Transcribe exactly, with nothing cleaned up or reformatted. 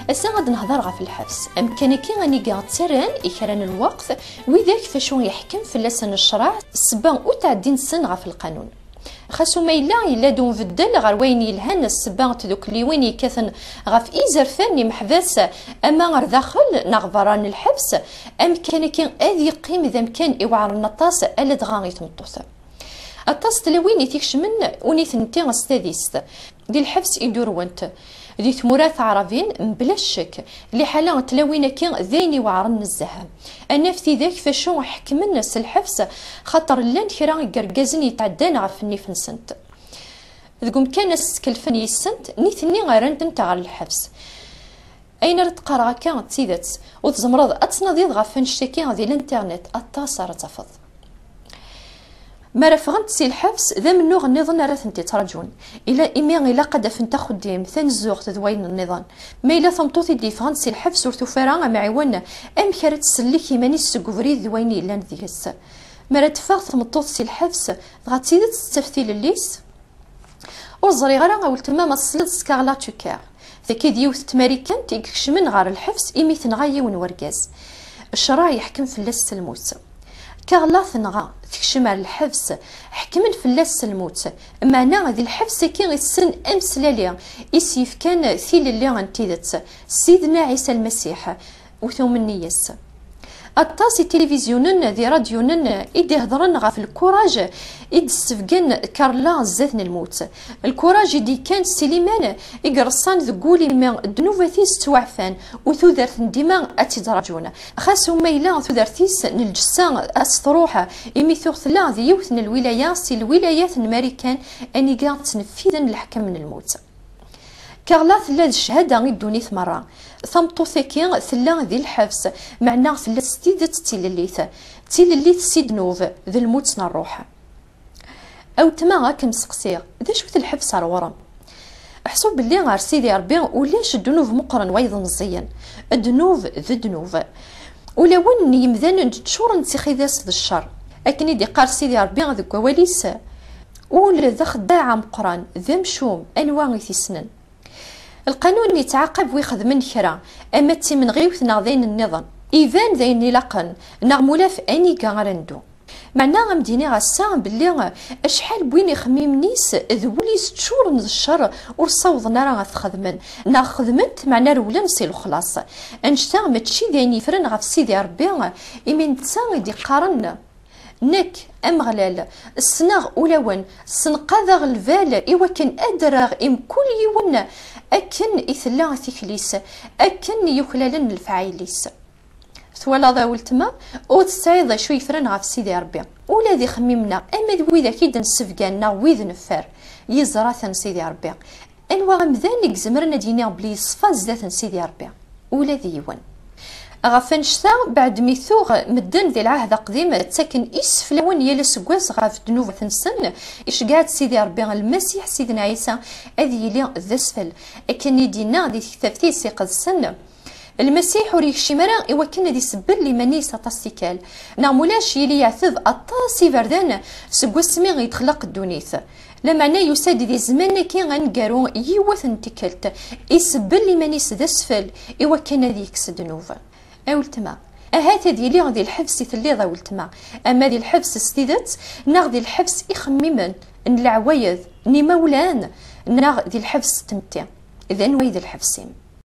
Ass-a ad nehder ɣef lḥebs, amkan-agi anigi ttarran i kra n lweqt widak facu yeḥkem fell-asen ccreɛ, ssebba ur ttɛeddin-sen ɣef lqanun. Xas uma yella yella-d unbeddel ɣer wayen yelhan, ssebba n tdukliwin yekkaten ɣef izerfan n imeḥbas, ama ar daxel neɣ berra n lḥebs, amkan-agi ad yeqqim d amkan iweɛren aṭas, aladɣa i tmeṭṭut. Aṭas n tlawin i t-ikecmen, u nitenti s tadist. Di lḥebs i d-urwent. Di tmura taɛrabin, mebla ccek, liḥala n tlawin-agi d ayen iweɛren nezzeh. Ad naf tidak facu ḥekmen s lḥebs, xaṭer llan kra n yergazen yetɛeddan ɣef nnif-nsent. Deg umkan ad skelfen yis-sent, nitni rran-tent ɣer lḥebs. Ayen ara d-qqareɣ akka d tidet, u tzemreḍ ad tnadiḍ ɣef annect-agi di l'internet, aṭas ara tafeḍ. Mi ara ffɣent si lḥebs, d amennuɣ nniḍen ara tent-ittraǧun. Ila, imi ilaq ad afent axeddim, tanezzuɣt d wayen nniḍen. Ma yella tameṭṭut i d-yeffɣen si lḥebs ur tufi ara amɛiwen, amek ara tsellek iman-is seg ubrid d wayen yellan deg-s? Mi ara teffeɣ tmeṭṭut si lḥebs, dɣa d tidet tettaf tilelli-s? Ur ẓriɣ ara, a weltma, ma tesliḍ s Carla Tucker. Tagi d yiwet n tmarikant i ikecmen ɣer lḥebs imi tenɣa yiwen n wergaz. Ccṛeɛ yeḥkem fell-as s lmut. Carla tenɣa, tekcem ar lḥebs, ḥekmen fell-as s lmut. Meɛna d lḥebs-agi i tessen ameslali i s-yefkan tilelli n tidet, Sidna Ɛisa Lmasiḥ, u tumen yes. Aṭas i tilivizyunen d iradyunen i d-ihedṛen ɣef lkuraj i d-tessebgen Carla zdat n lmut. Lkuraj i d-yekkan s liman i ireṣṣan deg wul imi ddnubat-is ttwaɛfan, u tudert n dima ad tt-id-raǧun. Xas uma yella tudert-is n lǧessa ad s-truḥ, imi tuɣ tella d yiwet n lwilaya si lwilayat n Marikan aniga ttneffiden leḥkem n lmut. Carla tella d cchada i ddunit merra. Tameṭṭut-agi tella di lḥebs, meɛna tella s tidet d tilellit. D tilellit si ddnub, d lmut n ṛṛuḥ. A weltma, ad kem-seqsiɣ, d acu-t lḥebs ar ɣur-m? Ḥṣu belli ar Sidi Ṛebbi ulac ddnub meqqren wayeḍ meẓẓiyen. Ddnub d ddnub. Ulawen n yimdanen ččuren d tixidas d cceṛ. Akken i d-iqqar Sidi Ṛebbi deg wawal-is, ul d axeddaɛ ameqqran, d amcum, anwa i t-issnen? Lqanun yettɛaqab wi xedmen kra, ama d timenɣiwt neɣ d ayen nniḍen. Iban d ayen ilaqen, neɣ mulaf aniga ara neddu. Meɛna, ad m-d-iniɣ ass-a belli acḥal n win ixemmimen-is d wul-is ččuren d cceṛ ur ssawḍen ara ad t-xedmen, neɣ xedmen-t meɛna rewlen si lexlaṣ. Annect-a mačči d ayen yeffren ɣef Sidi Ṛebbi, imi netta i d-iqqaren: Nekk, Ameɣlal, ssneɣ ulawen, ssenqadeɣ lbal i wakken ad d-rreɣ i mkul yiwen akken i tella tikli-s, akken i yuklalen lefɛayel-is. Twalaḍ a weltma, ur tesɛiḍ acu yeffren ɣef Sidi Ṛebbi. Ula d ixemmimen-a, ama d widak i d-nessebgan neɣ wid neffer, yeẓra-ten Sidi Ṛebbi. Anwa amdan i izemren ad d-yini belli yeṣfa zdat n Sidi Ṛebbi? Ula d yiwen. Ɣef annect-a, beɛd mi tuɣ medden di Lɛahd Aqdim ttaken iseflawen yal aseggas ɣef ddnubat-nsen, iceggeɛ-d Sidi Ṛebbi Lmasiḥ Sidna Ɛisa ad yili d asfel, akken i d-yenna di tektabt-is iqedsen: Lmasiḥ ur yekcim ara i wakken ad isebbel iman-is aṭas tikkal, neɣ mulac yili yeɛteb aṭas iberdan seg wasmi i d-xleq ddunit. Lameɛna yusa-d di zzman-agi aneggaru yiwet n tikkelt, isebbel iman-is d asfel i wakken ad yekkes ddnub. A weltma, ahat ad yili di lḥebs i telliḍ a weltma, ama di lḥebs s tidet, neɣ di lḥebs ixemmimen, n leɛwayed, n imawlan, neɣ di lḥebs s tmetti. D anwa i d lḥebs-im?